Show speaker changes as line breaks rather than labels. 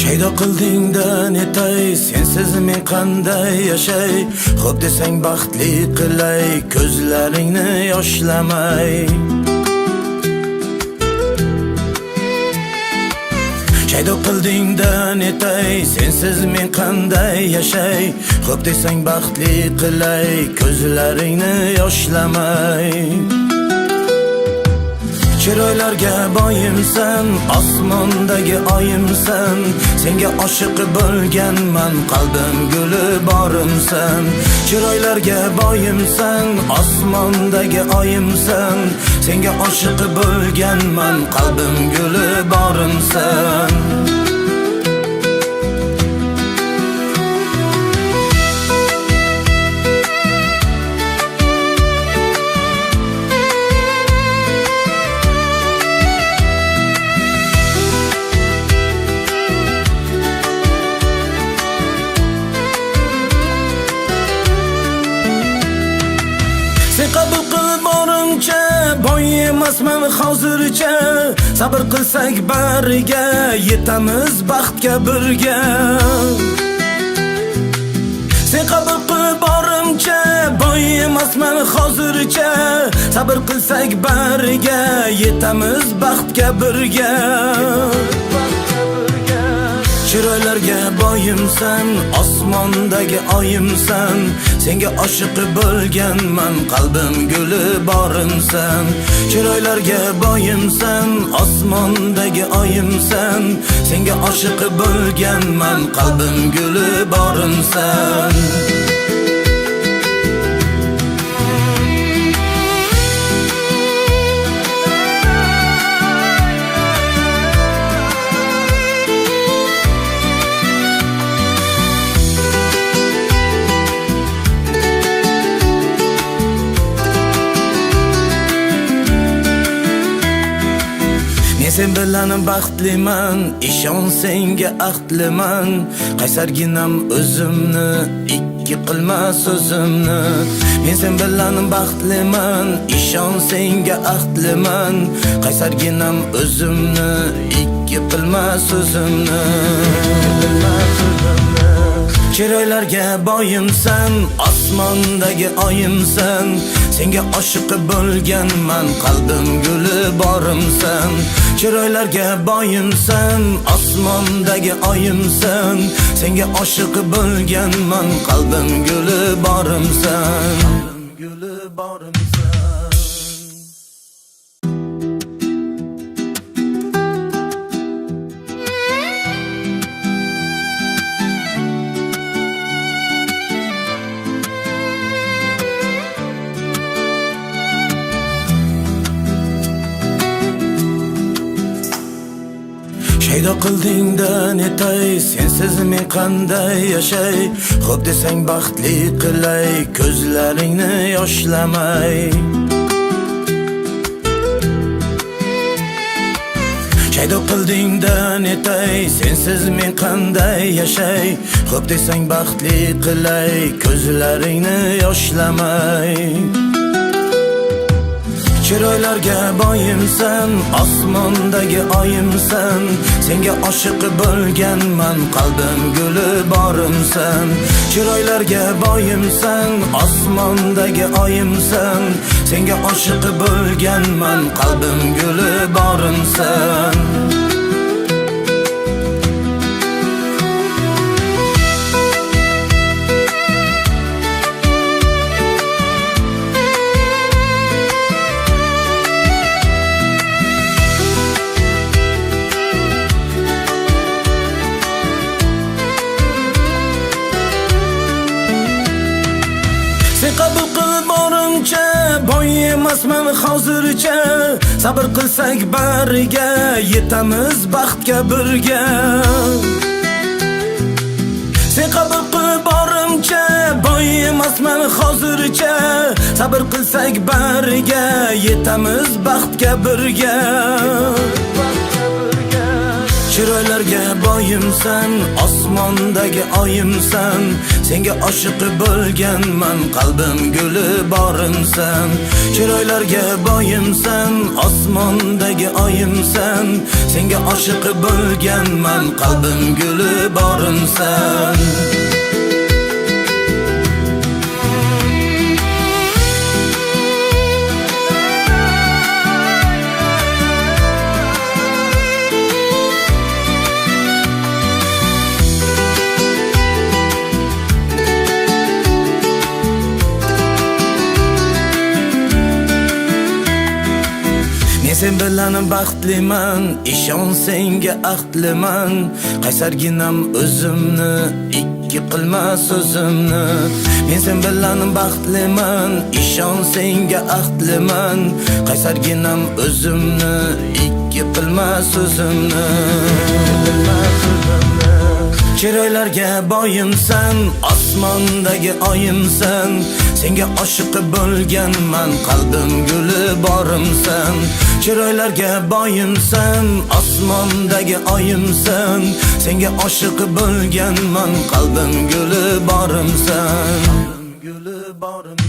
Shaydo qilding-da netay, sensiz men qanday yashay? Xo'p desang baxtli qilay, ko'zlaringni yoshlamay. Shaydo qilding-da netay, sensiz men qanday yashay? Xo'p desang baxtli qilay, ko'zlaringni yoshlamay. Chiroylarga boyimsan, osmondagi oyimsan. Senga oshiq bo'lganman, qalbim guli borimsan. Chiroylarga boyimsan, osmondagi oyimsan. Senga oshiq bo'lganman, qalbim guli borimsan. Sen qabul qil borimcha, boy emasman hozircha. Sabr qilsak bariga, yetamiz baxtga birga. Sen qabul qil borimcha, boy emasman hozircha. Sabr qilsak bariga, yetamiz baxtga birga. Chiroylarga boyimsan, osmondagi oyimsan. Senga oshiq bo'lganman, qalbim guli borimsan. Chiroylarga boyimsan, osmondagi oyimsan. Senga oshiq bo'lganman, qalbim guli borimsan. Men sen bilan baxtliman, ishon senga ahdliman. Qaysarginam o'zimni, ikki qilma so'zimni. Men sen bilan baxtliman, ishon senga ahdliman. Qaysarginam o'zimni, ikki qilma so'zimni. Chiroylarga boyimsan, osmondagi oyimsan. Senga oshiq bo'lganman, qalbim guli borimsan. Chiroylarga boyimsan, osmondagi oyimsan. Senga oshiq bo'lganman, qalbim guli borimsan. Qalbim guli borimsan. Shaydo qilding-da netay, sensiz men qanday yashay? Xo'p desang baxtli qilay, ko'zlaringni yoshlamay. Shaydo qilding-da netay, sensiz men qanday yashay? Xo'p desang baxtli qilay, ko'zlaringni yoshlamay. Chiroylarga boyimsan, osmondagi oyimsan. Senga oshiq bo'lganman, qalbim guli borimsan. Chiroylarga boyimsan, osmondagi oyimsan. Senga oshiq bo'lganman, qalbim guli borimsan. Sen qabul qil borimcha, boy emasman hozircha. Sabr qilsak bariga, yetamiz baxtga birga. Sen qabul qil borimcha, boy emasman hozircha. Sabr qilsak bariga, yetamiz baxtga birga. Chiroylarga boyimsan, osmondagi oyimsan. Senga oshiq bo'lganman, qalbim guli borimsan. Chiroylarga boyimsan, osmondagi oyimsan. Senga oshiq bo'lganman, qalbim guli borimsan. Men sen bilan baxtliman, ishon senga ahdliman. Qaysarginam o'zimni, ikki qilma so'zimni. Men sen bilan baxtliman, ishon senga ahdliman. Qaysarginam o'zimni, ikki qilma so'zimni. Chiroylarga boyimsan, osmondagi oyimsan. Senga oshiq bo'lganman, qalbim guli borimsan. Chiroylarga boyimsan, osmondagi oyimsan. Senga oshiq bo'lganman, qalbim guli borimsan. Guli borimsan.